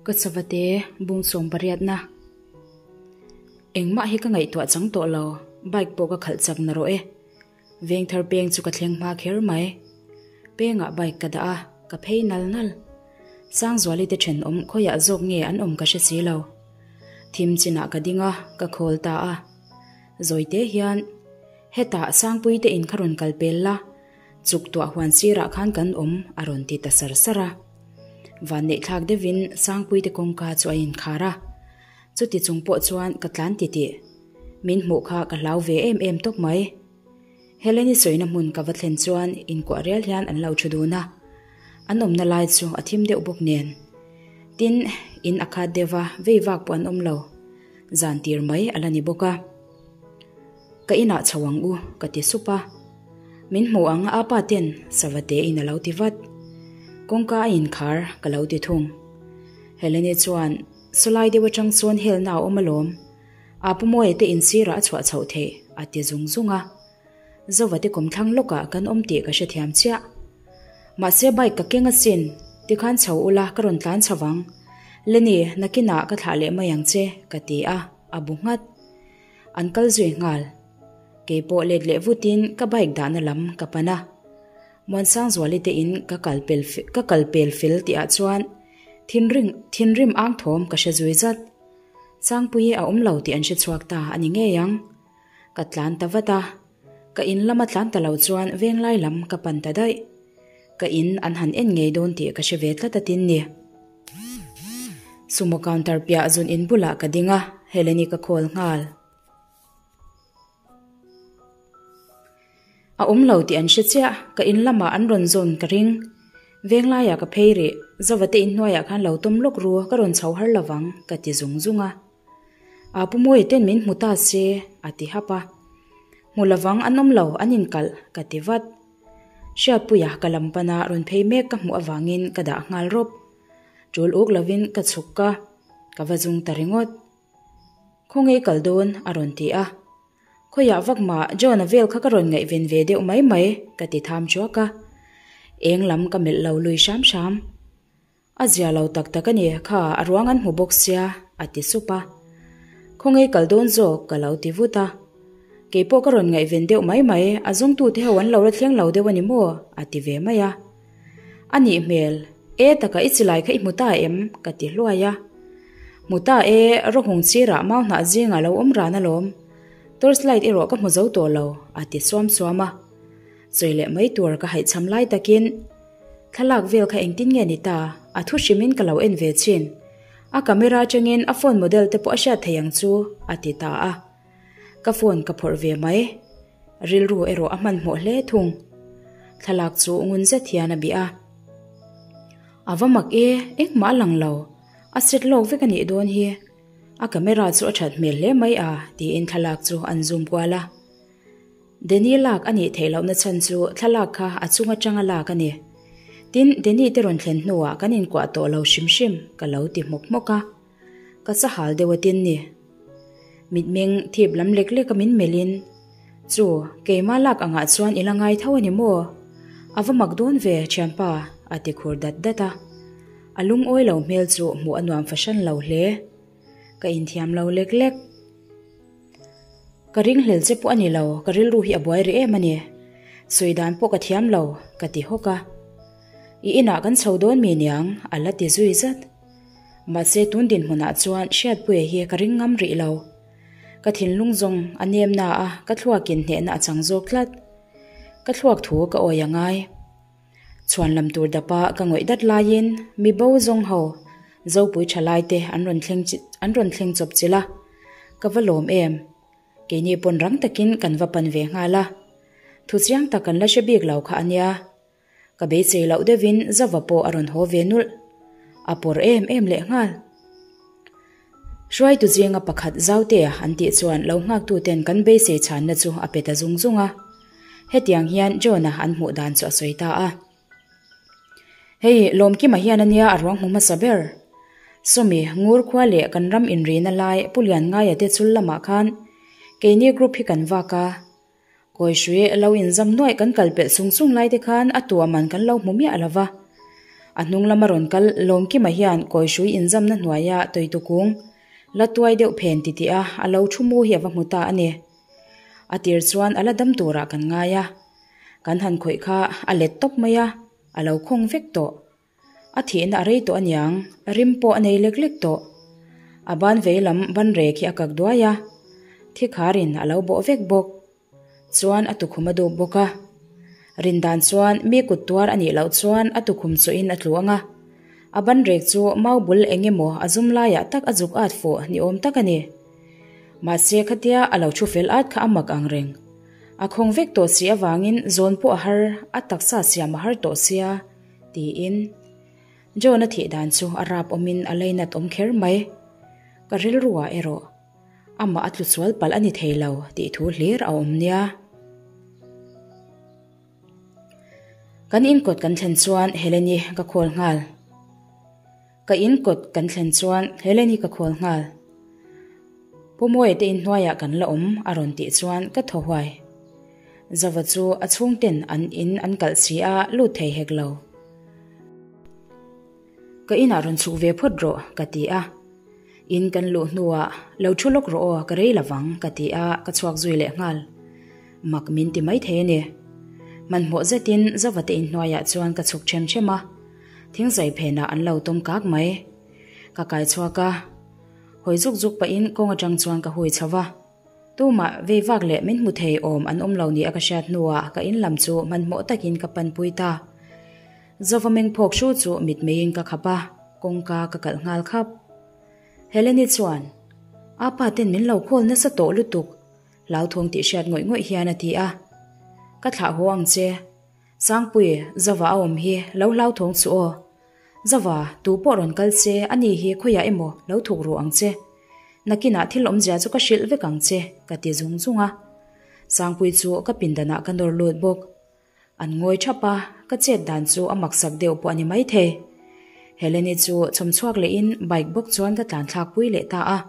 Ka savate bung sawmpariatna Engmah hi ka ngaihtuah chang tawh lo, bike pawh ka khalh chak na rawh e. Vengthar peng chu ka thleng hma kher mai. Pengah bike ka dah a, ka phei nal nal. Sangzuali te thenawm khawiah zawk nge an awm ka hre si lo. Thim chinah ka ding a, ka khawl ta a. Zawite hian, Hetah Sangpui te in kha rawn kal pel la, chuk tuah huan sirah khan kan awm a rawn ti ta sar sar a. Vanneih thlak deuhin Sangpui te kawngka chu a inkhar a. Chuti chung pawh chuan ka tlan titih. Min hmuh kha ka hlau ve em em tawp mai. Heleni sawina hmun ka va thlen chuan inkuah rial hian an lo thu dun a. An awmna lai chu a thim deuh bawk nen. Tin, in a khat deuh va, vei vak pawh an awm lo. Zan tir mai a la ni bawk a. Ka inah chho ang u, ka ti sup a. Min hmu ang a pa ten Savate in a lo ti vat. Kawngka a inkhar ka lo ti thung. Heleni chuan Sawlai deuh atang chuan helna a awm alawm. A pu Mawia te insirah a chhuah chhoh theih, a ti zung zung a. Zova te kawmthlang lawkah kan awm tih ka hrethiam chiah. Mahse bike ka keng asin, tikhan chho ula ka rawn tlan chho vang. Lenny, nakinah ka thlah leh mai ang che, ka ti a, a bu nghat. An kal zui nghal. Keipawh let leh vutin ka bike dahna lam ka pan a. Muansangzuali te in ka kal pel ka kal pel fel tihah chuan thinrim thinrim ang thawm ka hre zui zat. Sangpuii a awm lo tih an hre chhuak ta a ni ngei ang. Ka tlan ta vat a, ka in lama tlan ta lo chuan venglai lam ka pan ta daih. Ka in an han en ngei dawn tih ka hre ve tlat a tin ni. Sumo counter piah zun in bulah ka ding a, Heleni ka call nghal. A awm lo tih an hre chiah, ka in lamah an rawn zawn ka ring. Venglaiah ka phei rih, Zova te inhnuaiah khan lo tawm lawk ru, ka rawn chho har lovang, ka ti zung zung a. Aa Pu Mawia ten min hmu ta se, a ti hap a. Hmu lovang an awm lo, an inkalh, ka ti vat. Hriatpuia ka lam pana rawn phei mek ka hmuh avangin ka dah nghal rawp. Tul uk lovin ka chhuk a, ka va zung ta ringawt. Khawnge kal dawn? a rawn ti a. Khawiah vak mah John-a vel kha ka rawn ngaihven ve deuh mai mai, ka ti tham chuak a. Eng lam ka melh lo lui hram hram. A zia lo tak tak a ni, kha a ruang an hmu bawk sia, a ti sup a. Khawnge kal dawn zawk? ka lo ti vut a. Keipawh ka rawn ngaihven deuh mai mai, a zawngtute ho an lo la thleng lo deuh a ni maw? a ti ve mai a. A nih hmel, e taka i chilai kha i hmu ta em? ka ti hluai a. Hmu ta e, rawhung chirah mau hnah zingah lo awm ran alawm. Torch light erawh ka hmu zo tawh lo, a ti suam suam a. Sawi leh mai tur ka haihchham lai takin, Thlalak vel kha engtin nge ni ta? A thu hrimin ka lo en ve chin. A camera atangin a phone model te pawh a hriat thei ang chu, a ti ta a. Ka phone ka phawrh ve mai. Rilru erawh a hmanhmawh hle thung. Thlalak chu ngun zet hian a bih a. A va mak e, engmah a lang lo. A set lawk vek a nih dawn hi. A camera chu a that hmel hle mai a, tiin thlalak chu an zoom kual a. Danny lak a nih theih lohna chhan chu thlalak kha a chung atanga lak a ni. Tin, Danny te rawn thlen hnuah kan inkuah tawh lo hrim hrim, ka lo ti hmawk hmawk a. Ka sahal deuh a tin ni. Mitmeng thip lam lek lek a min melhin, Chu, keimah lak angah chuan i la ngai tho a ni maw? A va mak dawn ve, thianpa, a ti khur dat dat a. A lungawi lo hmel chu hmuh a nuam fahran lo hle. Ka inthiam lo lek lek. Ka ringhlel che pawh a ni lo, ka rilru hi a buai rih em a ni. Sawi dan pawh ka thiam lo, ka ti hawk a. I inah kan chho dawn mi niang, a la ti zui zat. Mahse tun dinhmunah chuan Hriatpuia hi ka ring ngam rih lo. Ka thinlung zawng a nem na a, ka thluakin hnehna a chang zawk tlat. Ka thluak thu ka awi a ngai. Chhuan lam tur dapa ka ngawih dat laiin mi bo zawng ho Zopui tha lai te an rawn thleng an rawn thleng chawp chilh a. Ka va lawm em? Keini pawn rang takin kan va pan ve nghal a. Thu chiang tak kan la hre bik lo kha a nia. Ka beisei loh deuhin Zava pawh a rawn haw ve nulh. A pawr em em leh nghal. Hruaitu zinga pakhat Zautea an tih chuan lo nghaktuten kan beisei chhanna chu a pe ta zung zung a. Hetiang hian John-a an hmuh dan chu a sawi ta a. Hei, Lawmkima hian a nia a ruang hmu hmasa ber. Sawmi, Ngur khua leh kan ram inrina lai Pu Lianngaia te chul lamah khan keini group hi kan vak a. Kawihrui lo inzam nuaih kan kal pelh sung sung lai te khan a tuah man kan lo hmu miah lo va. A hnung lama rawn kal Lawmkima hian kawihrui inzamna hnuaia toitu kung la tuai deuh phen titih a, a lo thu mu hi a va hmu ta a ni. A tir chuan a la dam turah kan ngai a, kan han khawih kha a let tawp mai a, a lo khawng vek tawh. A thihna a rei tawh aniang, rim pawh a nei lek lek tawh. A ban vei lam ban rek hi a kak duai a, thikharin a lo bawh vek bawk. Chuan a tukhum a dup bawk a. Rindan chuan mi kut tuar a nih loh chuan a tukhum chawhin a tlu ang a. A ban rek chu mau bul eng emaw a zum laiah tak a zuk at fuh ni awm tak a ni. Mahse khatia a lo thu fel at kha a mak ang reng. A khawng vek tawh si avangin zawn pawh a har, a taksa siam a har tawh sia, tiin John-a thih dan chu a rap awmin a lainat awm kher mai. Ka rilruah erawh amah a tlu sual palh a ni thei lo tih thu hlir a awm nia. Kan inkawt kan thlen chuan Helen-i ka call nghal. Ka in kawt kan thlen chuan Helen-i ka call nghal. Pu Mawia te inhnuaiah kan la awm a rawn tih chuan ka thaw huai. Zava chu a chhungten an in an kalh si a lut thei hek lo. Ka inah rawn chhuk ve phawt rawh ka ti a. In kan luh hnuah lo thu lawk rawh aw ka rei lovang ka ti a ka chhuak zui leh nghal. Mak min ti mai thei a ni. Hmanhmawh zetin Zava te inhnuaiah chuan ka chhuk ṭhem ṭhem a. Thingzai phenah an lo tawm kak mai. Ka kai chhuak a, hawi zuk zuk pahin kawng atang chuan ka hui chho va. Tumah vei vak leh min hmu thei awm an awm lo ni a ka hriat hnuah ka in lam chu hmanhmawh takin ka panpui ta. Zova meng phawk hru chu mitmeiin ka khap a, kawngka ka kalh nghal khap. Heleni chuan, Apa ten min lo call nasa tawh lutuk, hlauthawng tih hriat ngawih ngawih hian a ti a. Ka thlah haw ang che. Sangpui, Zava a awm hi lo hlauthawng chu aw. Zava, tu pawh rawn kal che, ani hi khawiah emaw lo thuk ru ang che. Nakinah thil awmzia chu ka hrilh vek ang che, ka ti zung zung a. Sangpui chu ka pindanah ka nawr lut bawk. An ngawi thap a, ka chet dan chu a maksak deuh pawh a ni maithei. Heleni chu chhawm chhuak lehin bike bawk chuan ka tlan thlak pui leh ta a.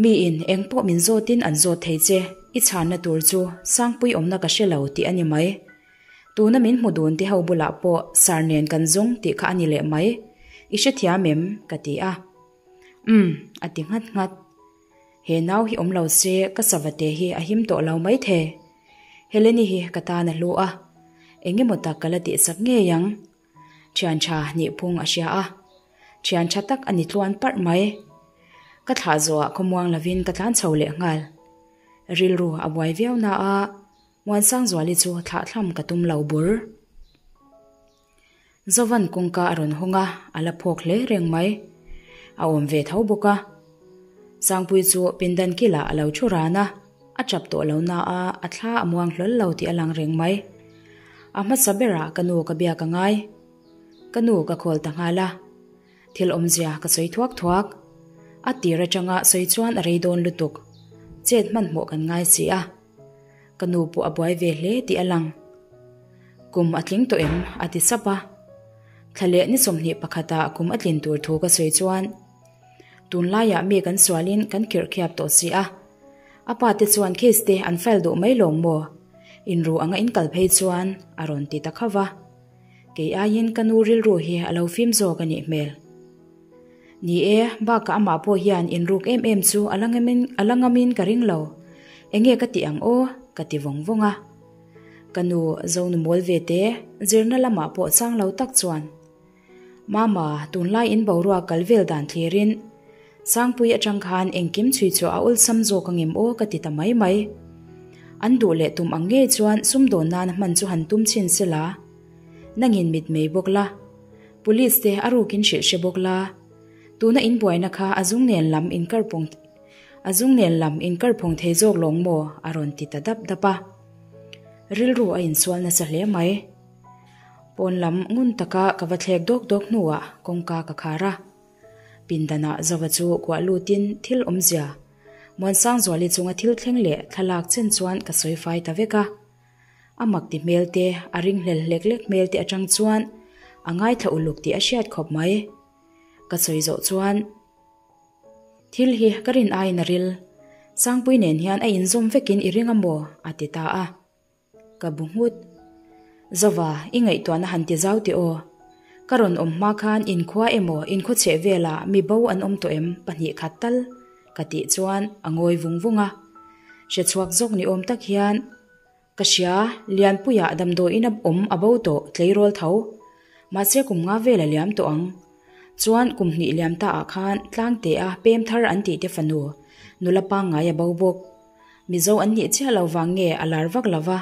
Miin eng pawh min zawtin an zawt thei che, i chhanna tur chu Sangpui awmna ka hre lo tih a ni mai. Tuna min hmu dun te ho bulah pawh sar nen kan zawng tih kha a ni leh mai. I hrethiam em? ka ti a. Umm, a ti nghat nghat. He nau hi awm lo se ka savate hi a him tawh lo mai thei. Heleni hi ka tan a hlu a, eng emaw tak ka la tihsak ngei ang. Thian tha nihphung a hria a, thian tha tak a ni tluan parh mai. Ka thlah zawhah khawmuang lovin ka tlan chho leh nghal. Rilru a buai viau na a, Muansangzuali chu thlahthlam ka tum lo bur. Zovan kawngka a rawn hawng a, a la phawk hle reng mai. A awm ve tho bawk a. Sangpui chu pindan kilah a lo thu ran a. A chap tawh lo na a, a thla a muang hlawl lo tih a lang reng mai. A hmasa berah ka nu ka biak a ngai. Ka nu ka call ta nghal a. Thil awmzia ka sawi thuak thuak. A tir atanga sawi chuan a rei dawn lutuk. Chet hmanhmawh kan ngai si a. Ka nu pawh a buai ve hle tih a lang. Kum a tling tawh em? a ti sap a. Thla leh ni 21 ah kum a tlin tur thu ka sawi chuan tunlaiah mi kan sualin kan khirh khiap tawh si a. A pa te chuan case te an file duh mai lawng maw? Inru anga in kal phei chuan a rawn ti ta khauh va. Kei aiin ka nu rilru hi a lo fim zawk a nih hmel. Ni e, bakah amah pawh hian inruk em em chu a la ngamin a la ngamin ka ring lo. Enge ka tih ang aw? ka ti vawng vawng a. Ka nu Zonu mawl ve te, zirna lamah pawh chang lo tak chuan Mama, tunlai in boruak kal vel dan thlirin Sangpui atang khan engkim chhui chhuah a awlsam zawk angem aw ka ti ta mai mai. An duh leh tum ang ngei chuan sumdawn nana hman chu han tum chhin se la. Nangin mit mei bawk la. Police te a rukin hrilh hre bawk la. Tuna in buaina kha a zung nen lam inkarpawng a zung nen lam inkarphawng thei zawk lawng maw a rawn ti ta dap dap a. Rilru a insual nasa hle mai. Pawn lam ngun taka ka va thlek dawk dawk hnuah kawngka ka khar a. Pindanah Zova chu kuah lutin thil awmzia Muansangzuali chunga thil thleng leh thlalak chen chuan ka sawi fai ta vek a. A mak ti hmel te, a ring hlel hlek hlek hmel te atang chuan a ngaithla uluk tih a hriat khawp mai. Ka sawi zawh chuan thil hi ka rin aiin a ril. Sangpui nen hian a inzawm vekin i ring a maw? a ti ta a. Ka bu nghut. Zova, i ngaihtuahna han ti zau teh aw. Ka rawn awm hma khan inkhua emaw inkhaw chheh velah mi bo an awm tawh em pahnih khat tal? Ka tih chuan a ngawi vung vung a. Hre chhuak zawk ni awm tak hian ka hria, Lianpuiah damdawiin a awm a bo tawh tleirawl tho. Mahse kum nga vel a liam tawh ang. Chuan kum hnih liam ta ah khan Tlangtea pem thar an tih te fanu nula pangngai a bo bawk. Mizo an nih chiah lo vang nge a lar vak lo va,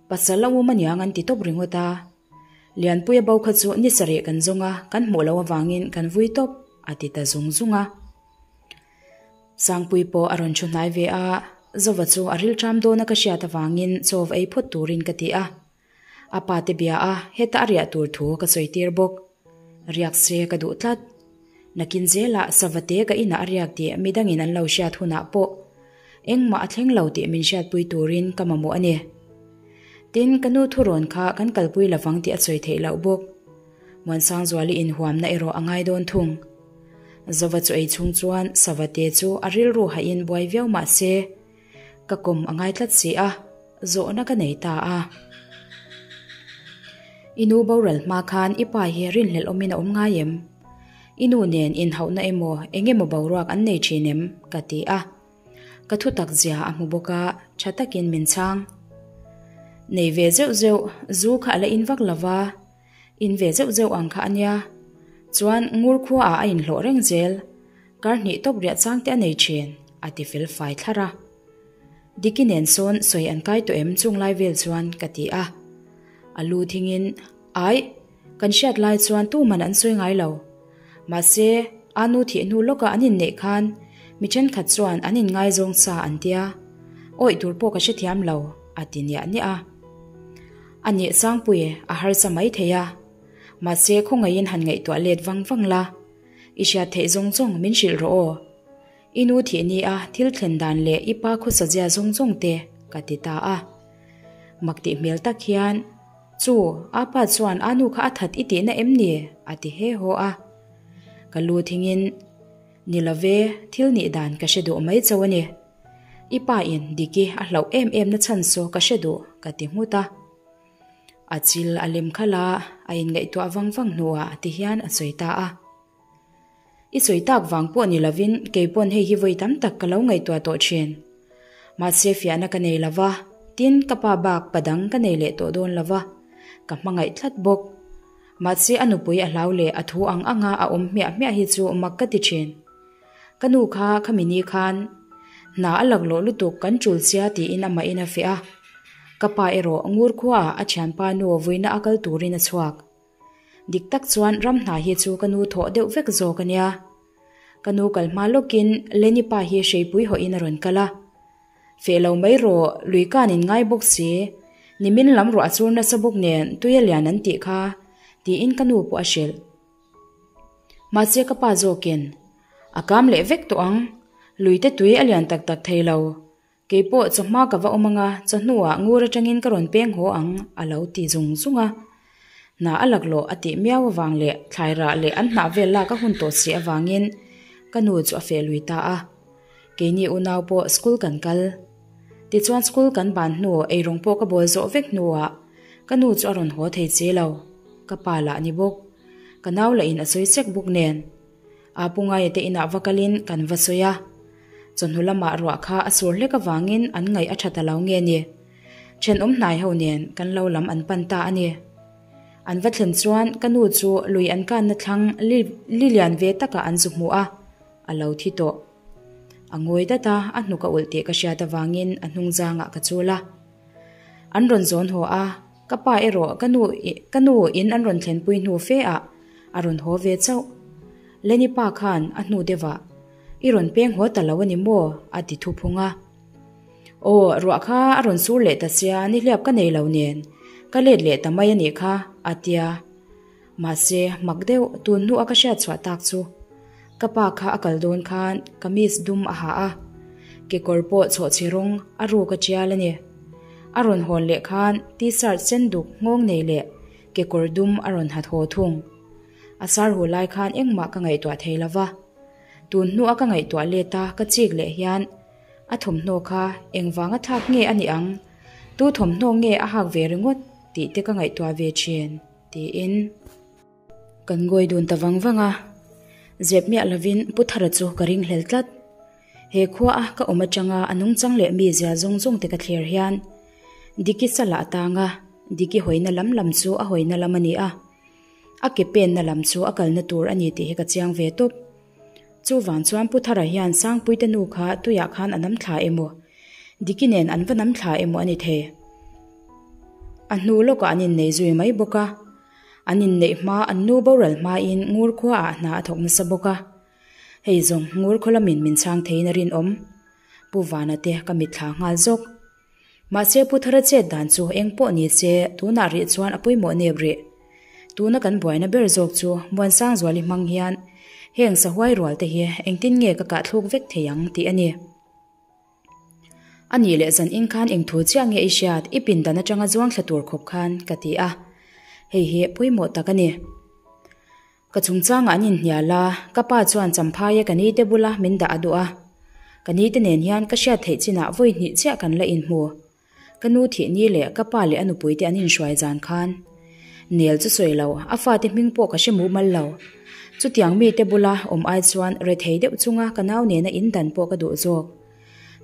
pasal a um aniang an ti tawp ringawt a. Lianpuia bo kha chu ni sarih kan zawng a, kan hmuh loh avangin kan vui tawp, a ti ta zung zung a. Sangpui pawh a rawn thu hnai ve a, Zova chu a rilṭam dawn a ka hriat avangin chaw va ei phawt turin ka ti a. A pa te bia a, heta a riah tur thu ka sawi tir bawk. Riak se ka duh tlat. Nakin zelah savate ka inah a riak tih midangin an lo hriat hunah pawh engmah a thleng lo tih min hriatpui turin ka mamawh a ni. Tin, ka nu thurawn kha kan kalpui lovang tih a sawi theih loh bawk. Muansangzuali inhuamna erawh a ngai dawn thung. Zova chu ei chhung chuan savate chu a rilru hahin buai viau mah se, Ka kawm a ngai tlat si a, zawhna ka nei ta a. I nu boral hma khan i pa hi rinhlelh awmin a awm ngai em? I nu nen inhauhna emaw eng emaw boruak an nei thin em? ka ti a. Ka thu tak zia a hmu bawk a, tha takin min chhang. Nei ve zeuh zeuh, zu kha a la in vak lo va, in ve zeuh zeuh ang kha a nia. Chuan ngur khuaah a inhlawh reng zel. Kar hnih tawp riah chang te a nei thin, a ti fel fai thlarh a. Diki nen sawn sawi an kai tawh em chung lai vel chuan ka ti a. A lu thingin, Aih, kan hriat lai chuan tuman an sawi ngai lo. Mahse, a nu thih hnu lawka an inneih khan mi thenkhat chuan an inngaizawng sa an tia. Awih tur pawh ka hrethiam lo, a ti niah niah a. A nih Sangpui, a harsa mai thei a. Mahse, khawngaihin han ngaihtuah let vang vang la. I hriat theih zawng zawng min hrilh rawh aw. I nu thih ni a thil thlen dan leh i pa khawsa zia zawng zawng te ka ti ta a. Mak tih hmel tak hian, Chu, a pa chuan a nu kha a that i tihna em ni? a ti he haw a. Ka lu thingin, Ni lo ve, thil nih dan ka hre duh mai chauh a ni. I pa in Diki a hlauh em em na chhan saw ka hre duh ka ti nghut a. A chil a lem khalh a, a inngaihtuah vang vang hnuah ti hian a sawi ta a. I sawi tak vang pawh ni lovin kei pawn hei hi vawi tam tak ka lo ngaihtuah tawh thin. Mahse fiahna ka nei lova, tin ka pa bak pa dang ka nei leh tawh dawn lova, ka hmangaih tlat bawk. Mahse a nupui a hlau leh a thu ang anga a awm hmiah hmiah hi chu mak ka ti thin. Ka nu kha khami ni khan hna a laklawh lutuk kan tul sia tiin amah in a feh a. Ka pa erawh ngur khuaah a thianpa nu vuina a kal turin a chhuak. Dik tak chuan ram hna hi chu ka nu thawh deuh vek zawk a nia. Ka nu kal hma lawkin Lenny pa hi hreipui hawhin a rawn kal a. Feh lo mai rawh, lui kan in ngai bawk si. Nimin lam ruah a chur nasa bawk nen tui a lian an tih kha, tiin ka nu pawh a hrilh. Mahse ka pa zawkin, A kam leh vek tawh ang, luite tui a lian tak tak thei lo. Kei pawh chawhma ka va awm anga chawhnuah ngur atangin ka rawn peng haw ang, a lo ti zung zung a. Hna a laklawh a tih miau avang leh thlai rah leh an hnah vel lak a hun tawh si avangin ka nu chu a feh lui ta a. Keini unau pawh school kan kal. Tichuan school kan ban hnu eirawng pawh ka bawl zawh vek hnuah ka nu chu a rawn haw thei che lo. Ka pa lah ni bawk. Ka nau lah in a sawi sek bawk nen. A pu Ngaia te inah va kalin kan va sawi a. Chawhnu lamah ruah kha a sur hlek avangin an ngaih a tha ta lo nge ni. Thenawm hnai ho nen kan lo lam an pan ta a ni. An va thlen chuan ka nu chu lui an kanna thlang li lian ve takah an zu hmu a, a lo thi tawh. A ngawi dat a, a hnuk a ulh tih ka hriat avangin a hnungzangah ka chul a. An rawn zawn haw a, ka pa erawh ka nu ka nu in an rawn thlenpui hnu fe ah a rawn haw ve chauh. Lenny pa khan a hnu deuh ah, I rawn peng haw ta lo a ni maw? a ti thu phung a. Aw, ruah kha a rawn sur leh ta sia, nihliap ka nei lo nen, ka let leh ta mai a nih kha, a tia. Mahse, mak deuh tun hnu a ka hriat chhuah tak chu. Ka pa kha a kal dawn khan kamis dum a ha a, kekawr pawh chhawhchhi rawng a ruk a tial a ni. A rawn hawn leh khan t-shirt sen duk nghawng nei leh kekawr dum a rawn ha thaw thung. A sar hu lai khan engmah ka ngaihtuah thei lo va. Tun hnu a ka ngaihtuah let a ka chik leh hian a thawmhnaw kha engvanga thlak nge a nih ang, tu thawmhnaw nge a hak ve ringawt tih te ka ngaihtuah ve thin, tiin. Kan ngawi dun ta vang vang a, zep miah lovin Pu Thara chu ka ringhlel tlat. He khua a ka awm atanga a nungchang leh mizia zawng zawng te ka thlir hian Diki sala a tang a, Diki hawina lam lam chu a hawina lam a ni a, a ke penna lam chu a kalna tur a ni tih hi ka chiang ve tawp. Chuvang chuan Pu Thara hian Sangpuite nu kha tuiah khan a nam thla emaw, Diki nen an va nam thla emaw a ni thei. A hnu lawkah an innei zui mai bawk a, an inneih hma an nu boral hmain Ngur khuaah hna a thawk nasa bawk a. Hei zawng Ngur khaw lamin min chhang theiin a rinawm. Pu Vana te ka mitthla nghal zawk. Mahse Pu Thara chet dan chu eng pawh ni se tunah rih chuan a pawimawh nep rih. Tuna kan buaina ber zawk chu Muansangzuali hmang hian heng sahuai rual te hi engtin nge ka kahthluk vek thei ang tih a ni. A nih leh zan in khan eng thu chiah nge i hriat i pindan atanga zuang thla tur khawp khan ka ti a, hei hi pawimawh tak a ni. Ka chungchangah an inhnial a, ka pa chuan Champhaia ka nite bula min dah a duh a. Ka nite nen hian ka hriat theih chinah vawi hnih chiah kan la inhmu. Ka nu thih ni leh ka pa leh a nupuite an inhruai zan khan. Nel chu sawi lo, a fate hming pawh ka hre mumal lo. Chutiang mite bula awm ai chuan rethei deuh chunga ka nau nena indan pawh ka duh zawk.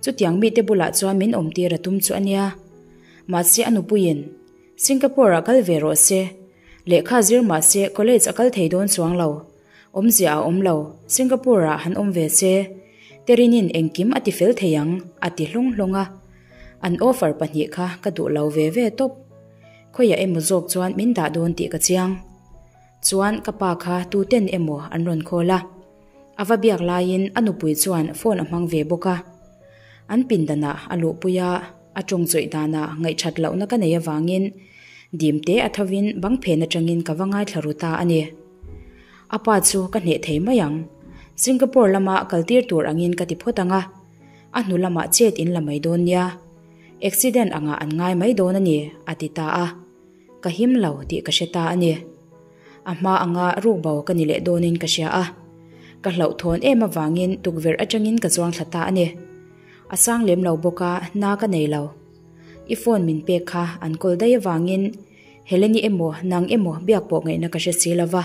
Chutiang mite bulah chuan min awmtir a tum chu a nia. Mahse a nupuiin. Singapore ah kal ve rawh se. Lehkha zir mah se college a kal thei dawn chuang lo. Awmzia a awm lo. Singapore ah han awm ve se. Terinin engkim a ti fel thei ang, a ti hlawng hlawng a. An offer pahnih kha ka duh lo ve ve tawp. Khawiah emaw zawk chuan min dah dawn tih ka chiang. Chuan ka pa kha tuten emaw an rawn call a. A va biak laiin a nupui chuan phone a hmang ve bawk a. An pindanah a luhpui a. A tawng chawih danah ngaihthat lohna ka nei avangin dimte a thovin bang phen atangin ka va ngaithla ru ta a ni. A pa chu ka hneh thei mai ang. Singapore lama kaltir tur angin ka ti phawt ang a, a hnu lamah chet in la mai dawn nia. Accident angah an ngai mai dawn a ni, a ti ta a. Ka him lo tih ka hre ta a ni. A hma anga rukbo ka ni leh dawnin ka hria a. Ka hlauhthawn em avangin tukverh atangin ka chuang thla ta a ni. A sang lem lo bawk a, na ka nei lo. I phone min pek kha an kawl daih avangin Heleni emaw nang emaw biak pawh ngaihna ka hre si lo va.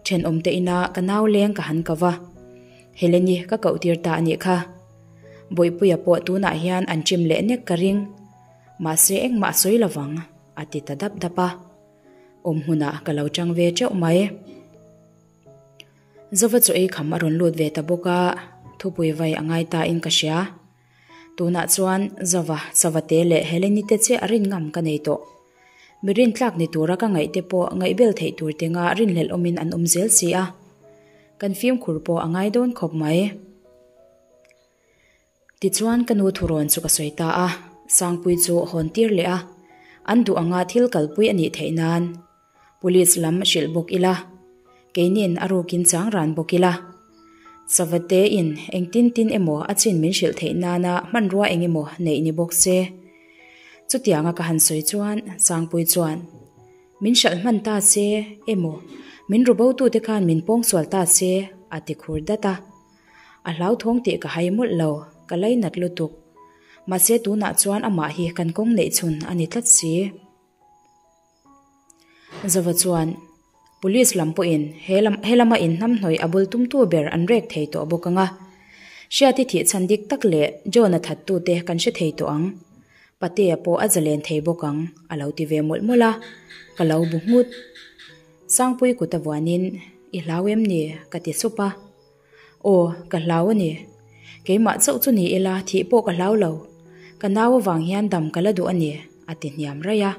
Thenawm te ina ka nau leng ka han ko va. Heleni ka koh tir ta a nih kha. Bawihpuia pawh tunah hian an chim leh nek ka ring. Mahse engmah a sawi lovang, a ti ta dap dap a. Awm hmunah ka lo chang ve teuh mai. Zova chu ei kham a rawn lut ve ta bawk a, thupui vai a ngai ta in ka hria. Tunah chuan Zova, Savate leh Heleni te chiah rin ngam ka nei tawh. Mi rintlak ni tura ka ngaih te pawh ngaihbel theih tur tenga rinhlelh awmin an awm zel si a. Kan fimkhur pawh a ngai dawn khawp mai. Tichuan ka nu thurawn chu ka sawi ta a, Sangpui chu hawn tir leh a, an duh anga thil kalpui a nih theih nan Police lam hrilh bawk ila, keinin a rukin chang ran bawk ila. Savate in engtin tin emaw a chin min hrilh theih nana hmanrua eng emaw neih ni bawk se. Chutianga ka han sawi chuan Sangpui chuan, Min hralh hman ta se emaw, min rubotute khan min pawngsual ta se a ti khur dat a. A hlauthawng tih ka hai mawlh lo, ka lainat lutuk. Mahse tunah chuan amah hi kan kawng neih chhun a ni tlat si. Zova chuan Police lam pawhin he lam he lama inhnamhnawih a bul tumtu ber an rek thei tawh bawk ang a. Hriati thih chhan dik tak leh John-a thattute kan hre thei tawh ang. Patea pawh a zalen thei bawk ang, a lo ti ve mawlh mawlh a, ka lo bu nghut. Sangpui kut a vuanin, I hlau em ni? ka ti sup a. Aw, ka hlau a ni. Keimah chauh chu ni ila thih pawh ka hlau lo. Ka nau avang hian dam ka la duh a ni, a ti hniam raih a.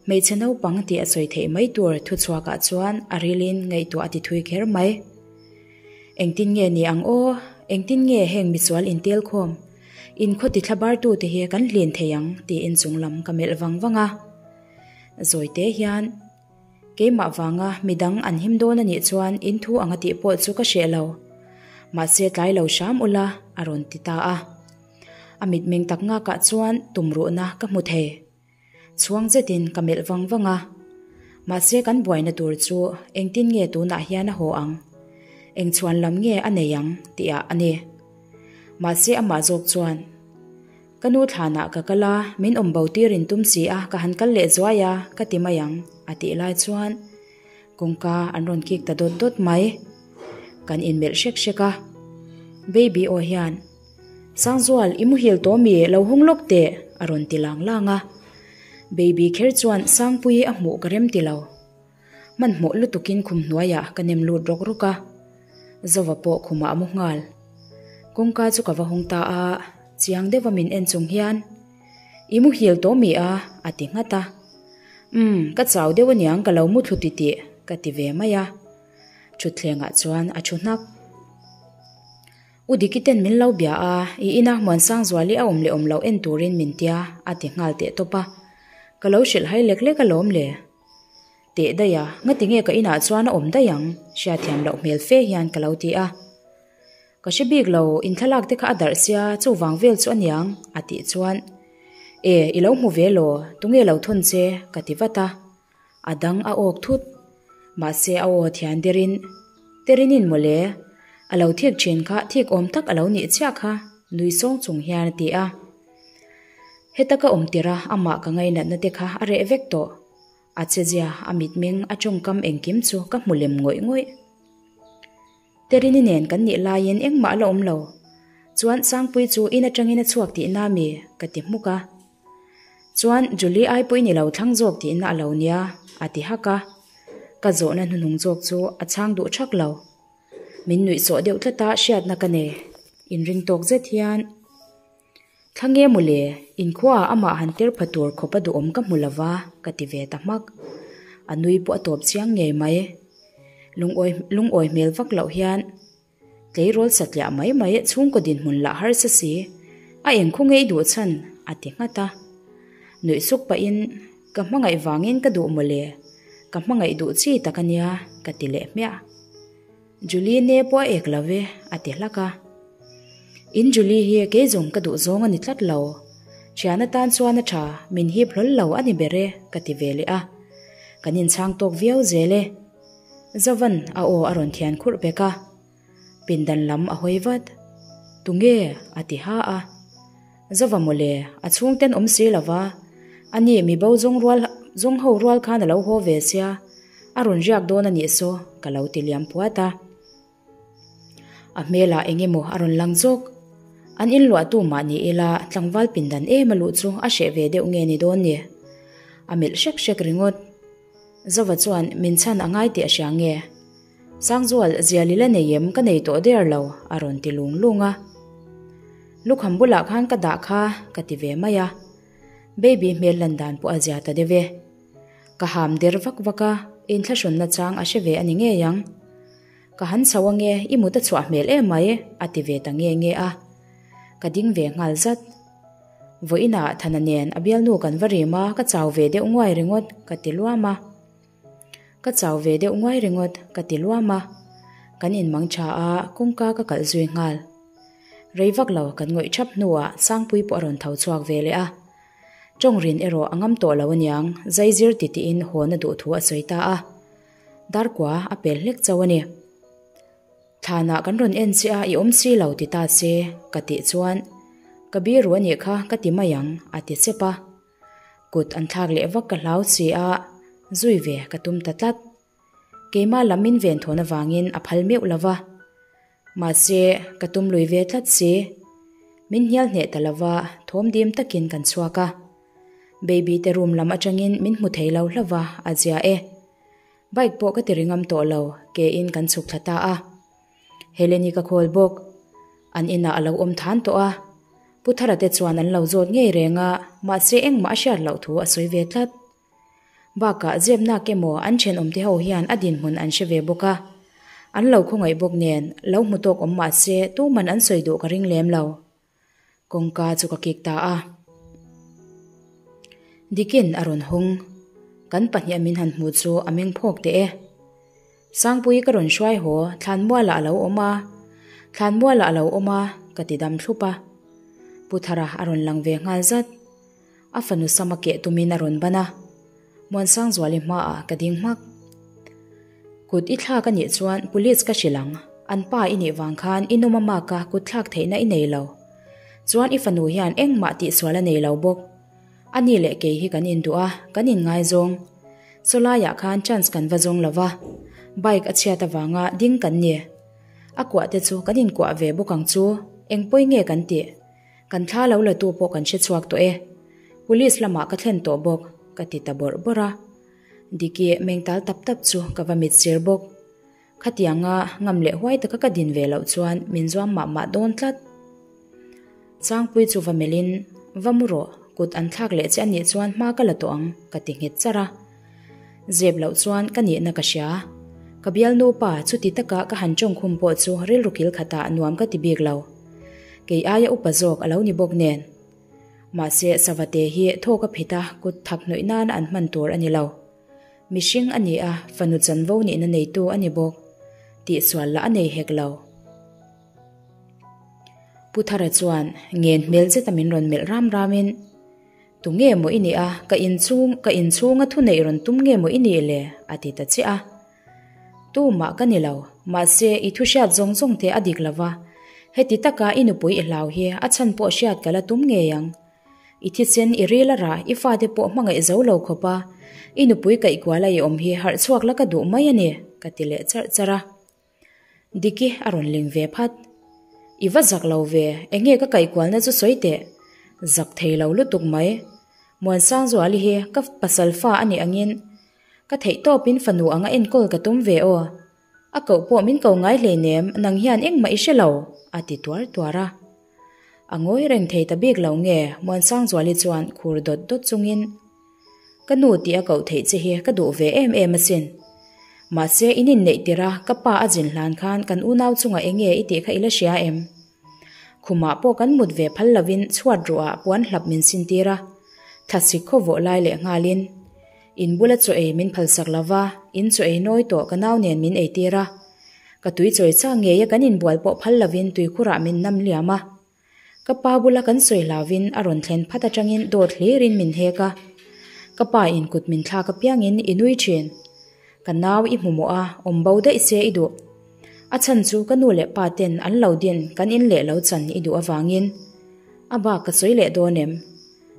Hmeichhe naupang tih a sawi theih mai tur thuchhuakah chuan a rilin ngaihtuah a ti thui kher mai. Engtin nge ni ang aw? Engtin nge heng misual intelkhawm, inkhaw tithlabartute hi kan hlin thei ang tiin chunglam ka melh vang vang a. Zawite hian. Keimah vanga midang an him dawn a nih chuan in thu anga tih pawh chu ka hreh lo. Mahse tlai lo hram ula, a rawn ti ta a. A mitmeng tak ngakah chuan tumruhna ka hmu thei. Chhuang zetin ka melh vang vang a. Mahse kan buaina tur chu engtin nge tunah hian a haw ang? Eng chhuan lam nge a nei ang tihah a ni. Mahse amah zawk chuan. Ka nu thlanah ka kal a, min awm bo tir in tum si a, ka han kal leh zuai a, ka ti mai ang, a tih lai chuan. Kawngka an rawn kik ta dawt dawt mai. Kan inmelh hrek hrek a. Baby aw hian, Sangzual, i muhil tawh mi? Lo hawng lawk teh, a rawn ti lang lang a. Baby kher chuan Sangpuii a hmuh ka rem ti lo. Hmanhmawh lutukin khum hnuaiah ka nem lut rawk rawk a. Zova pawh khumah a mu nghal. Kawngka chu ka va hawng ta a, chiang deuha min en chung hian, I muhil tawh mi a? a ti nghat a. Umm, ka chau deuh aniang ka lo mu thlu titih, ka ti ve mai a. Thutthlengah chuan a thu hnak. U Diki ten min lo bia a, i ina Muansangzuali a awm leh awm loh en turin min tia, a ti nghal teh tawp a. Ka lo hrilh hai lek lek alawm le. Teh daih a, ngati nge ka inah chuan a awm daih ang, hriatthiam loh hmel fe hian ka lo ti a. Ka hre bik lo, in thlalak te kha a darh sia, chuvang vel chu aniang, a tih chuan, E, i lo hmu ve law, tunge lo thawn che? ka ti vat a. A dang a awk thut. Mahse a aw thian derin, Terinin mawle, a lo thik thin kha thik awm tak a lo nih chiah kha, nui sawng chung hian a ti a. Heta ka awm tirh a, amah ka ngainatna te kha a reh vek tawh. A chezia, a mitmeng, a tawngkam engkim chu ka hmu lem ngawih ngawih. Terini nen kan nih laiin engmah a la awm lo. Chuan Sangpuii chu in atangin a chhuak tihna mi? ka ti hmuk a. Chuan Julie ai pawhin i lo thlang zawk tihna a lo nia, a ti hak a. Ka zawhna hnuhnung zawk chu a chhang duh thak lo. Min nuihsawh deuh tlat a hriatna ka nei. Inring tawk zet hian. Thla nge maw le, inkhuaah amah han ter pha tur khawp a duhawm ka hmu lova, ka ti ve ta hmak. A nui pawh a tawp chiang ngei mai. Lungawi lungawi hmel vak loh hian tleirawl satliah mai mai chhungkaw dinhmun lah harsa si, a engkhaw ngei duh chhan a ti nghat a. Nuih suk pahin ka hmangaih vangin ka duh maw le, ka hmangaih duh chi tak a nia, ka ti leh hmiah. Julie ne pawh a ek lo ve, a ti hlak a. In Julie hi kei zawng ka duh zawng a ni tlat lo. Thian atan chuan a tha, min hip hlawl lo a ni ber e, ka ti ve leh a. Kan inchhang tawk viau zel e. Zovan a aw a rawn thian khurh bek a. Pindan lam a hawi vat. Tunge? a ti ha a. Zova mawle, a chhungten awm si lo va, ani mi bo zawng rual zawng ho rual khan a lo haw ve sia, a rawn riak dawn a nih saw ka lo ti liam puat a. A hmelah eng emaw a rawn lang zawk. An inluahtu mah ni ila tlangval pindan em a luh chu a hreh ve deuh nge ni dawn ni. A melh hrek hrek ringawt. Zova chuan min chhan a ngai tih a hria nge? Sangzual, zial i la nei em? Ka nei tawh der lo, a rawn ti lung lung a. Lukham bulah khan ka dah kha, ka ti ve mai a. Baby hmel lan dan pawh a zia ta deuh e. Ka ham der vak vak a, inthlahrunna chang a hre ve a ni ngei ang. Ka han chho ange, i mut a chhuah hmel em mai, a ti ve ta nge nge a. Ka ding ve nghal zat. Vawiinah Thana nen a bialnu kan va rim a, ka chau ve deuh nguai ringawt, ka ti luam a. Ka chau ve deuh nguai ringawt, ka ti luam a. Kan inmang tha a, kawngka ka kalh zui nghal. Rei vak lo kan ngawih thap hnuah Sangpui pawh a rawn tho chhuak ve leh a. Tawngrin erawh a ngam tawh lo aniang, zaizir titiin hawn a duh thu a sawi ta a. Darkua a pel hlek chauh a ni. Thlanah kan rawn en che a, i awm si lo ti ta se, ka tih chuan, Ka biru a nih kha ka ti mai ang, a ti chep a. Kut an thlak leh vak ka hlau si a, zui ve ka tum ta tlat. Keimah lam min ven thawn avangin a phal meuh lo va. Mahse, ka tum lui ve tlat si. Min hnial hneh ta lo va, thawm dim takin kan chhuak a. Baby te room lam atangin min hmu thei lo hlauh va, a zia e. Bike pawh ka ti ringam tawh lo, ke in kan chhuk thla ta a. Heleni ka call bawk. An inah a lo awm than tawh a. Pu Thara te chuan an lo zawt ngei reng a, mahse engmah a hriat loh thu a sawi ve tlat. Bakah zepnak emaw an thenawm te ho hian a dinhmun an hre ve bawk a. An lo khawngaih bawk nen, lo hmu tawk awm mahse tuman an sawi duh ka ring lem lo. Kawngka chu ka kik ta a. Dikin a rawn hawng. Kan pahniha min han hmuh chu a meng phawk teh e. Sangpui ka rawn hruai haw, Thlanmualah a lo awm a. Thlanmualah a lo awm a, ka ti dam thlup a. Pu Thara a rawn lang ve nghal zat. A fanu sama keh tumin a rawn ban a. Muansangzuali hmaah ka ding hmak. Kut i thlak a nih chuan police ka hrilh ang. An pa i nih vang khan i nawm a maka kut thlak theihna i nei lo. Chuan i fanu hian engmah tihsual a nei lo bawk. A ni leh kei hi kan induh a, kan inngaizawng. Sawlaiah khan chance kan va zawng lo va, bike a chhiat avanga ding kan ni. A kuah te chu kan inkuah ve bawk ang chu, eng pawi nge kan tih? Kan thla lo la tu pawh kan hre chhuak tawh e. Police lamah ka thlen tawh bawk, ka ti ta bawrh bawrh a. Diki meng tal tap tap chu ka va mit sir bawk. Khatianga ngam leh huai taka ka din ve loh chuan min zuam mah mah dawn tlat. Changpui chu va melhin, Va mu rawh, kut an thlak leh che a nih chuan hma ka la tawh ang, ka ti nghet charh a. Zep loh chuan ka nihna ka hria. Ka bialnu pa chuti taka ka han tawngkhum pawh chu rilru kil khatah nuam ka ti bik lo. Kei aia upa zawk a lo ni bawk nen. Mahse Savate hi thawk a phit a, kut thak hnawih nana an hman tur a ni lo. Mihring a ni a, fanu chanvo nihna neitu a ni bawk. Tihsual lah a nei hek lo. Pu Thara chuan ngen hmel zeta min rawn melh ram ramin, Tu nge maw i nih a, ka inchhung ka inchhunga thu neih rawn tum nge maw i nih le? a ti ta chiah a. Tu mah ka ni lo, mahse i thu hriat zawng zawng te a dik lo va, heti taka i nupui i hlau hi a chhan pawh hriat ka la tum ngei ang. I thisen i ril a rah, i fate pawh hmangaih zo lo khawp a, i nupui kaihkuala i awm hi harh chhuak la ka duh mai a ni, ka ti leh charh charh a. Diki a rawn ling ve phat. I va zak lo ve, enge ka kaihkualna chu sawi teh. Zak thei lo lutuk mai. Muansangzuali hi ka pasal fa a nih angin ka theih tawpin fanu anga enkawl ka tum ve aw. A koh pawh min ko ngai hleinem, nang hian engmah i hre lo, a ti tuar tuar a. A ngawi reng thei ta bik lo nge Muansangzuali chuan khur dawt dawt chungin, Ka nu tih a koh theih che hi ka duh ve em em asin. Mahse in inneih tirh a ka pa a zin hlan khan kan unau chungah eng nge i tih kha i la hria em? Khumah pawh kan mut ve phal lovin chhuat ruah puan hlap min sintir a, thlasik khaw vawh lai leh nghalin in bula chaw ei min phalsak lova, in chaw ei nawi tawh ka nau nen min eitir a. Ka tui chawi chak ngeia kan inbual pawh phal lovin tuikhurah min nam liam a. Ka pa bula kan sawi hlauvin a rawn thlen phat atangin dawt hlirin min hek a. Ka pa in kut min thlak apiangin i nui thin. Ka nau i hmu mawh a, awm bo daih se i duh. A chhan chu ka nu leh pa ten an lo din kan in leh lo chan i duh avangin. A bak ka sawi leh dawn em?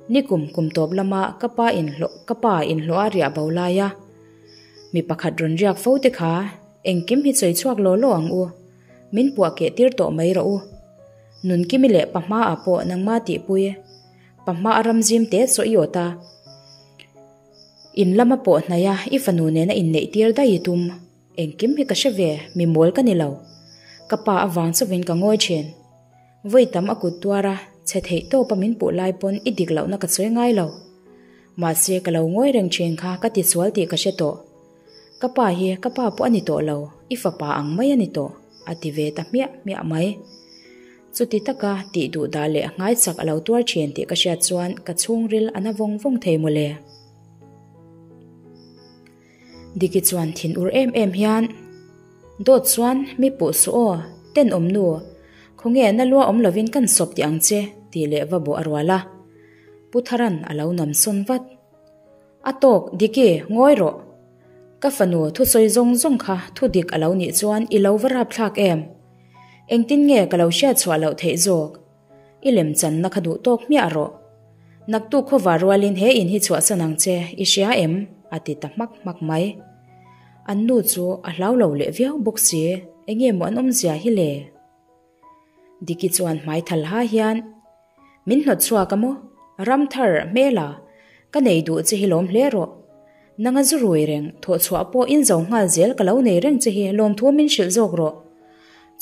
Nikum kum tawp lama ka pa in hlawh ka pa in hlawh a riah bo lai a. Mi pakhat rawn riak fo te kha engkim hi sawi chhuak law law ang u. Min puah keh tir tawh mai rawh u. Nunkimi leh Pahma ah pawh nangma tihpui. Pahma a ram zim te saw i awt a. In lama pawh hnaih a i fanu nena inneih tir daih i tum. Engkim hi ka hre ve, mi mawl ka ni lo. Ka pa avang chauhin ka ngawi thin. Vawi tam a kut tuar a, chhe theih tawpa min puh lai pawn i dik lohna ka sawi ngai lo. Mahse ka lo ngawi reng thin kha ka tisual tih ka hre tawh. Ka pa hi ka pa pawh a ni tawh lo, i fapa ang mai a ni tawh, a ti ve ta hmiah hmiah mai. Chuti taka tih duh dah leh nghaichak a lo tuar thin tih ka hriat chuan ka chhungril a na vawng vawng thei mawle. Diki chuan thin ur em em hian, Dawt chuan mi puh suh aw, tenawm nu, khawnge na lua awm lovin kan sawp tih ang che, tih leh va bawh a rual a. Pu Tharan a lo nam sawn vat. A tawk, Diki, ngawi rawh. Ka fanu thusawi zawng zawng kha thu dik a lo nih chuan i lo va rap thlak em? Engtin nge ka lo hriat chhuah loh theih zawk? I lem channa kha duh tawk hmiah rawh. Naktuk khawva rualin he in hi chhuahsan ang che, i hria em? a ti ta hmak hmak mai. An nu chu a hlau lo leh viau bawk si, enge maw an awmzia hi le? Diki chuan hmai thal ha hian, Min hnawt chhuak a maw? Ramthar, hmela, ka nei duh che hi lawm hle rawh. Nanga zu rui reng, thawh chhuah pawh in zo nghal zel ka lo nei reng che hi lawmthu min hrilh zawk rawh.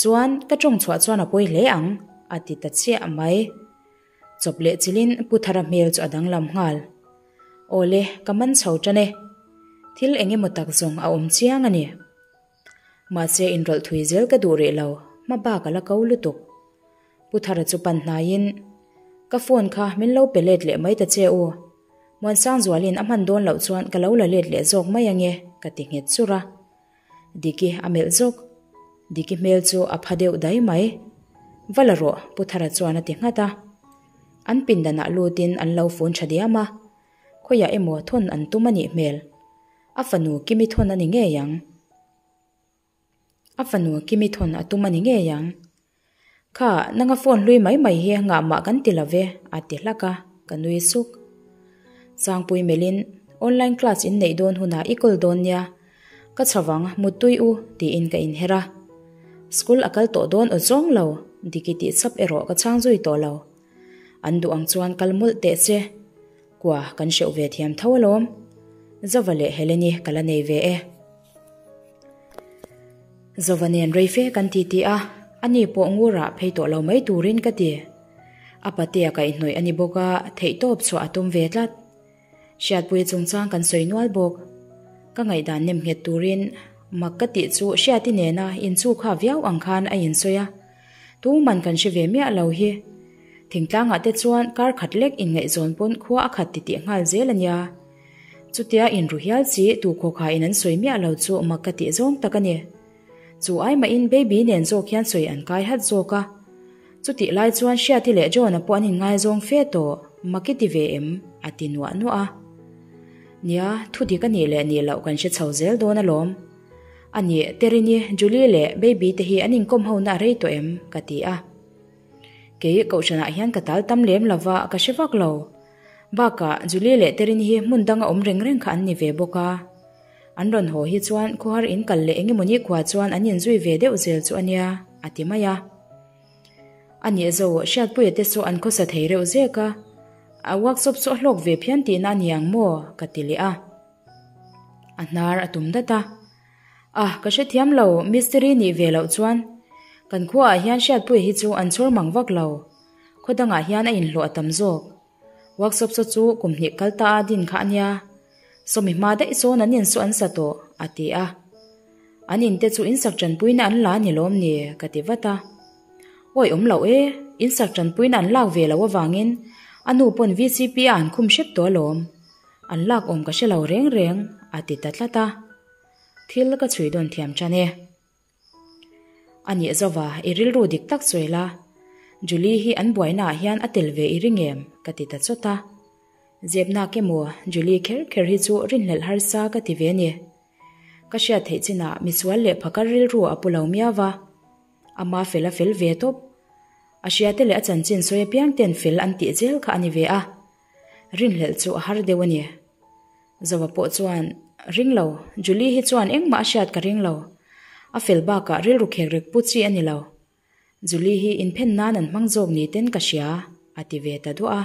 Chuan, ka tawng chhuah chuan a pawi hle ang, a ti ta chiah mai. Chawp leh chilin Pu Thara hmel chu a danglam nghal. Awle, ka man chho tan e. Thil eng emaw tak zawng a awm chiang a ni. Mahse inrawlh thui zel ka duh rih lo, hma bak a la ko lutuk. Pu Thara chu pan hnaiin, Ka phone kha min lo pe let leh mai ta che u. Muansangzualin a hman dawn loh chuan ka lo la let leh zawk mai ange, ka ti nghet chur a. Diki a melh zawk. Diki hmel chu a pha deuh dai mai. Va la rawh, Pu Thara chuan a ti nghat a. An pindanah lutin an lo fun tha diam a. Khawiah emaw thawn an tum a nih hmel. A fanu Kimi thawn a ni ngei ang. A fanu Kimi thawn a tum a ni ngei ang. Kha, nanga phone hlui mai mai hi ngah mah kan ti lo ve, a ti hlak a, ka nui suk. Sangpui melhin, Online class in neih dawn hunah i call dawn nia. Ka chho vang, muttui u, tiin ka inher a. School a kal tawh dawn aw zawng lo, Diki tih chap erawh ka chhang zui tawh lo. An duh ang chuan kal mawlh teh che. Kua kan hreuh ve thiam tho alawm. Zova leh Heleni ka la nei ve e. Zova nen rei fe kan ti ti a, ani pawh ngurah phei tawh lo mai turin ka ti. A patea kaihhnawih a ni bawk a, theihtawp chhuah a tum ve tlat. Hriatpuia chungchang kan sawi nual bawk. Ka ngaihdan nem nghet turin mak ka tih chu Hriati nena inchu kha viau ang khan a insawi a. Tuman kan hre ve miah lo hi. Thingtlangah te chuan kar khat lek inngaihzawn pawn khua a khat titih nghal zel a nia. Chutia inru hial chi tu khawkha in an sawi miah lo chu mak ka tih zawng tak a ni. Chu ai mahin Baby nen zawk hian sawi an kai hat zawk a. Chutih lai chuan Hriati leh John-a pawh an inngaizawng fe tawh, mak i ti ve em? a ti nuah nuah a. Nia, thu dik a nih leh nih loh kan hre chho zel dawn alawm. A nih, Terini, Julie leh Baby te hi an inkawm hona a rei tawh em? ka ti a. Kei kohhranah hian ka tal tam lem lova ka hre vak lo. Bakah, Julie leh Terini hi hmun danga awm reng reng kha an ni ve bawk a. An rawn haw hi chuan khawhar in kal leh engemawni khua chuan an inzui ve deuh zel chu a nia, a ti mai a. A nih zo, Hriatpuia te chu an khawsa thei reuh zek a, a workshop chu a hlawk ve phian tihna a ni ang maw? ka ti leh a. A hnar a tum dat a. Ah, ka hrethiam lo, mistiri nih ve loh chuan kan khuaah hian Hriatpuia hi chu an chhawr mang vak lo. Khaw dangah hian a inhlawh a tam zawk. Workshop saw chu kum hnih kal ta a din kha a nia. Sawmi hma daih sawn an in saw an sa tawh, a ti a. An in te chu insak tanpuina an la a ni lawm ni? ka ti vat a. Awi awm loh e, insak tanpuina an lak ve loh avangin a nu pawn VCP a an khum hrep tawh alawm. An lak awm ka hre lo reng reng, a ti ta tlat a. Thil ka chhui dawn thiam tan e. A nih zova, i rilru dik tak sawi la, Julie hi an buainaah hian a tel ve i ring em? ka ti ta chawt a. Zepnak emaw, Julie kher kher hi chu rinhlelh harsa ka ti ve ni. Ka hriat theih chinah misual leh phakar rilru a pu lo miau va. Ama fel a fel ve tawp. A hriate leh a chanchin sawi apiang ten fel an tih zel kha a ni ve a. Rinhlelh chu a har deuh a ni. Zova pawh chuan, Ring lo, Julie hi chuan engmah a hriat ka ring lo. A fel bakah rilru khek rek pu chi a ni lo. Julie hi inphen nan an hmang zawk ni ten ka hria, a ti ve ta duah a.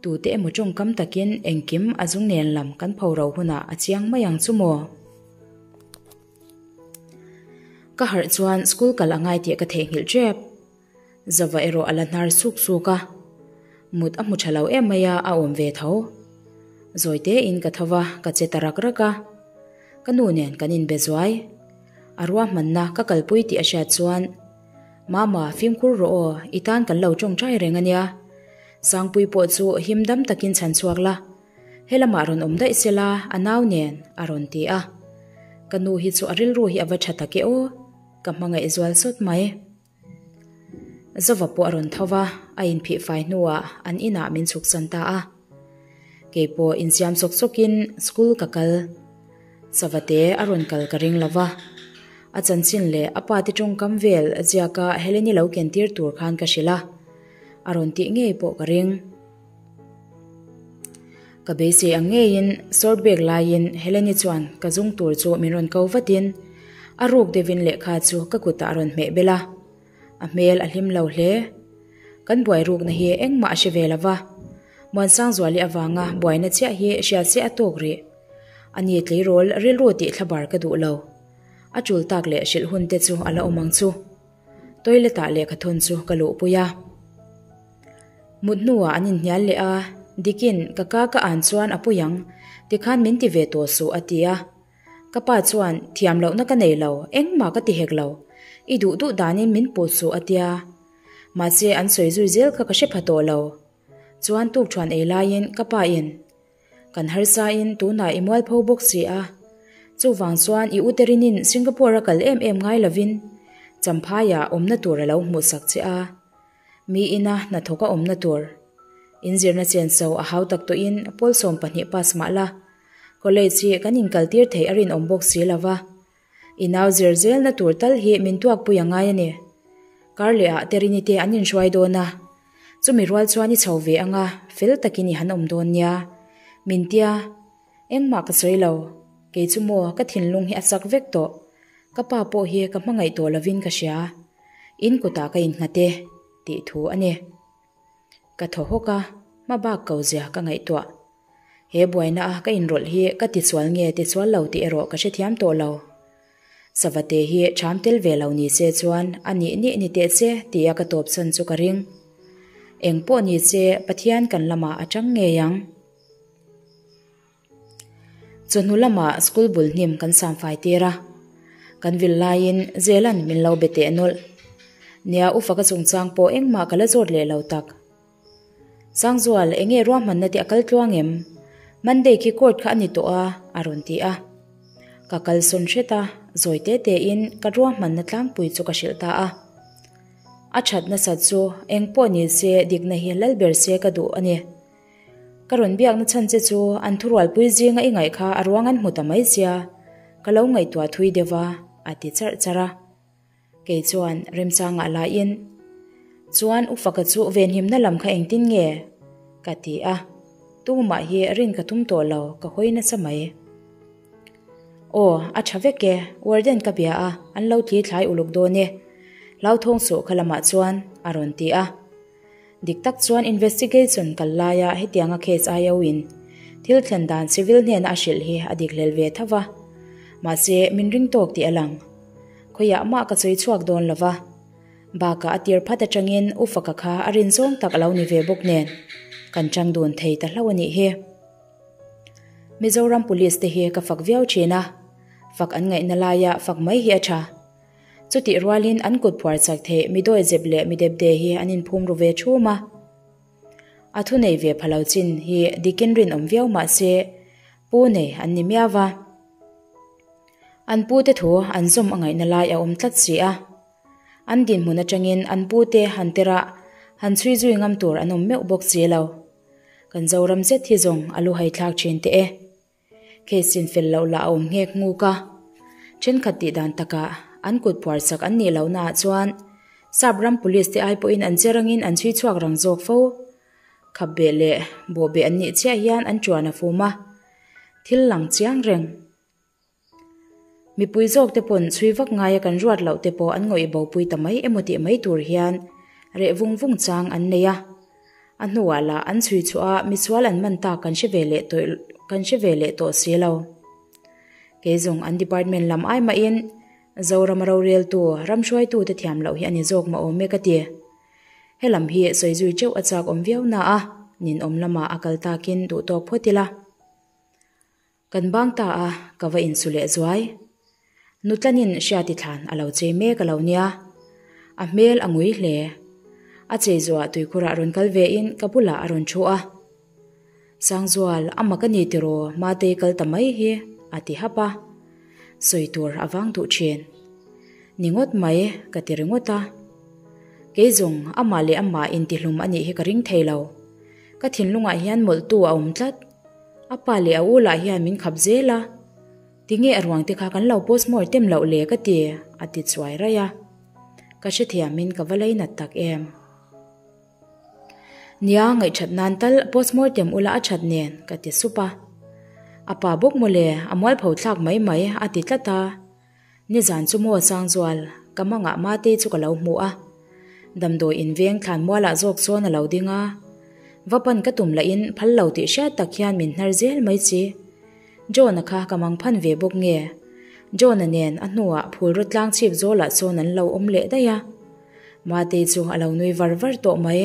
Tute emaw tawngkam takin engkim a zung nen lam kan pho ro hunah a chiang mai ang chu maw? Ka harh chuan school kal a ngai tih ka theihnghilh tep. Zova erawh a la hnar suk suk a, mut a hmu tha lo em mai a, a awm ve tho. Zawi tein ka tho va, ka che ta rak rak a. Ka nu nen kan inbe zuai. A ruahmanna ka kalpui tih a hriat chuan, Mama, fimkhur rawh aw, i tan kan lo tawngtai reng a nia. Sangpui pawh chu him dam takin chhan chhuak la, he lamah rawn awm daih sela, a nau nen, a rawn ti a. Ka nu hi chu a rilru hi a va tha tak e aw, ka hmangaih zual sawt mai. Zova pawh a rawn tho va, a inphih fai hnuah an inah min chhuksan ta a. Kei pawh insiam sawk sawkin school ka kal. Savate a rawn kal ka ring lo va. A chanchin leh a pa te tawngkam vel ziaka Heleni lo ken tir tur khan ka hrilh a. A rawn tih ngei pawh ka ring. Ka beisei ang ngeiin sawr bag laiin Heleni chuan ka zung tur chu min rawn ko vatin a ruk deuhin lehkha chu ka kutah a rawn hmeh bel a. A hmel a hlim lo hle. Kan buai rukna hi engmah a hre ve lo va. Muansangzuali avanga buaina chiah hi hriat se a tawk rih. A ni tleirawl rilru tih thlabar ka duh lo. A tul tak leh hrilh hun te chu a la awm ang chu. Toilet ah lehkha thawn chu ka luhpui a. Mut hnuah an inhnial leh a, Dikin ka ka ka an chuan a pui ang, tikhan min ti ve tawh suh a ti a. Ka pa chuan thiam lohna ka nei lo, engmah ka ti hek lo, i duh duh danin min put suh a tia. Mahse an sawi zui zel kha ka hre pha tawh lo. Chuan tukṭhuan ei laiin ka pa in Kan harsa in tunah i mualpho bawk si a, chuvang chuan i uterinin Singapore a kal em em ngai lovin Champhaiah awmna tur a lo hmuhsak che a, mi ina hnathawk a awmna tur. Inzirna chenso a hau tak tawhin pawl 12 pass mah la, college hi kan inkaltir theih a rinawm bawk si lova, I nau zir zelna tur tal hi min tuakpui a ngai a ni. Karlehah Terini te an inhruai dawn a, chumi rual chuan i chho ve anga fel takin i han awm dawn nia. Min tia. Engmah ka sawi lo. Kei chu maw ka thinlung hi a chak vek tawh. Ka pa pawh hi ka hmangaih tawh lovin ka hria. In kutah ka innghat e, tih thu a ni. Ka thaw hawk a, hma bak ko zia ka ngaihtuah. He buaina a ka inrawlh hi ka tichual nge tichual lo tih erawh ka hrethiam tawh lo. Savate hi ṭham tel ve lo ni se chuan a nih nih ni teh che tia ka tawpsan chu ka ring. Eng pawh ni che Pathian kan lamah a ṭang ngei ang. Chawhnu lamah school bul hnim kan samfai tir a, kan vil laiin Zela'n min lo be teh nawlh. Nia u faka chungchang pawh engmah ka la zawt leh lo tak. Sangzual, enge ruahmanna te a kal tluang em? Monday khi court kha a ni tawh a, a rawn ti a. Ka kalsawn hret a, zawi te tein ka ruahmanna tlangpui chu ka hrilh ta a. A that nasat chu eng pawh ni se dikna hi lal ber se ka duh a ni. Ka rawn biakna chhan che chu an thurualpui zinga i ngaih kha a ruang an hmu ta mai sia, ka lo ngaihtuah thui deuh a, a ti charh charh a. Kei chuan remchangah laiin, Chuan u Faka chu venhimna lam kha engtin nge? ka ti a, tumah hi rin ka tum tawh lo, ka hawi nasa mai. Aw, a tha vek e, warden ka bia a, an lo tli thlai uluk dawn e, hlauthawng suh kha lamah chuan, a rawn ti a. Dik tak chuan investigation kal laia hetianga case IO in thil thlen dan civil hnena a hrilh hi a dik hlel ve tho va. Mahse, min ring tawk tih a lang. Khawiah mah ka sawi chhuak dawn lo va. Bakah a tir phat atangin U Faka kha a rin zawng tak a lo ni ve bawk nen kan chang dun thei ta hlauh a nih hi. Mizoram Police te hi ka fak viau thin a, fak an ngaihna laia fak mai hi a tha. Chutih rualin an kut phuar chak theih mi dawihzep leh mi depde hi an inphum ru ve thum a. A thunei ve pha lo chin hi dikin rinawm viau mah se pu nei an ni miau va. An pute thu an zawm a ngaihna lai a awm tlat si a. An dinhmun atangin an pute han terah han chhui zui ngam tur an awm meuh bawk si lo. Kan Zoram zet hi zawng a luhai thlak thin teh e. Case in fel loh lah a awm nghek nghuk a, thenkhat tih dan takah an kut phuar chak an nih lohna ah chuan Sap ram police te ai pawhin an che rangin an chhui chhuak rang zawk fo. Khap beh leh bawh beh an nih chiah hian an tuan a fum a, thil lang chiang reng. Mipui zawk te pawn chhui vak ngaia kan ruat loh te pawh an ngawih bopui ta mai emaw tih mai tur hian reh vung vung chang an nei a. A hnuah lah an chhui chhuah a misual an man tak kan hre ve leh tawh kan hre ve leh tawh si lo. Kei zawng an department lam ai mahin Zorama roreltu ram hruaitute thiam loh hi a ni zawk mah awm e ka ti. Helam hi sawi zui teuh a chak awm viau na a, ninawm lamah a kal takin duhtawk phawt ila. Kan bang ta a, ka va insu leh zuai. Nutlanin Hriati thlan a lo chei mek a lo nia. A hmel a ngui hle. A chei zuah tuikhurah rawn kal vein ka bulah a rawn thu a. Sangzual, a mak a ni tiraw, Matei kal ta mai hi, a ti hap a. Sawi tur a vang duh thin. Ni ngawt mai, ka ti ringawt a. Kei zawng, amah leh amah intihlum a nih hi ka ring thei lo. Ka thinlungah hian mawlhtu a awm tlat. A pa leh a u lah hian min khap zel a, tinge a ruang te kha kan lo postmortem loh le ka ti, a ti chuai raih a. Ka hrethiamin ka va lei nat tak em. Nia, ngaihthat nan tal postmortem ula a that nen, ka ti sup a. A pa bawk mawle, a mualpho thlak mai mai, a ti tlat a. Nizan chu maw Sangzual, ka mangah Matei chu ka lo hmu a. Damdawi in veng thlan mualah zawk chuan a lo ding a. Va pan ka tum lahin phal lo tih hriat tak hian min hnar zel mai chi. John-a kha ka mang phan ve bawk nge? John-a nen a hnuah phulraw tlang chhip zawlah chuan an lo awm leh daih a. Matei chu a lo nui var var tawh mai.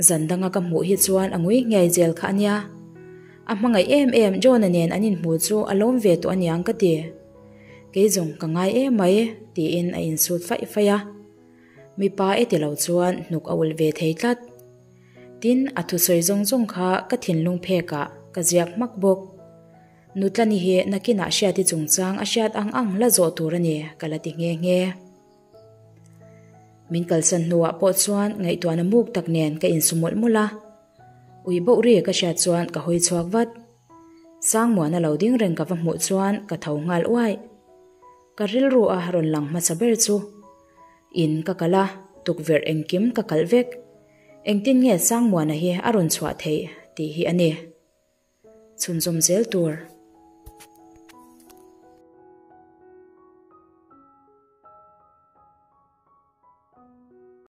Zan danga ka hmuh hi chuan a ngui nghiai zel kha a nia. A hmangaih em em John-a nen an inhmu chu a lawm ve tawh aniang ka ti. Kei zawng ka ngai em mai, tiin a insut faih faih a. Mipa e ti lo chuan hnuk a ulh ve thei tlat. Tin, a thusawi zawng zawng kha ka thinlung phekah ka ziak hmak bawk. Nutlani hi nakinah Hriati chungchang a hriat ang ang la zawh tur a ni, ka la ti nghe nghe. Min kalsan hnuah pawh chuan ngaihtuahna muk tak nen ka insu mawlh mawlh a. Ui boh ri ka hriat chuan ka hawi chhuak vat. Sangmuana lo ding reng ka va hmuh chuan ka tho nghal uai. Ka rilru a rawn lang hmasa ber chu. In ka kal a, tukverh engkim ka kalh vek. Engtin nge Sangmuana hi a rawn chhuah theih tih hi a ni. Chhunzawm zel tur.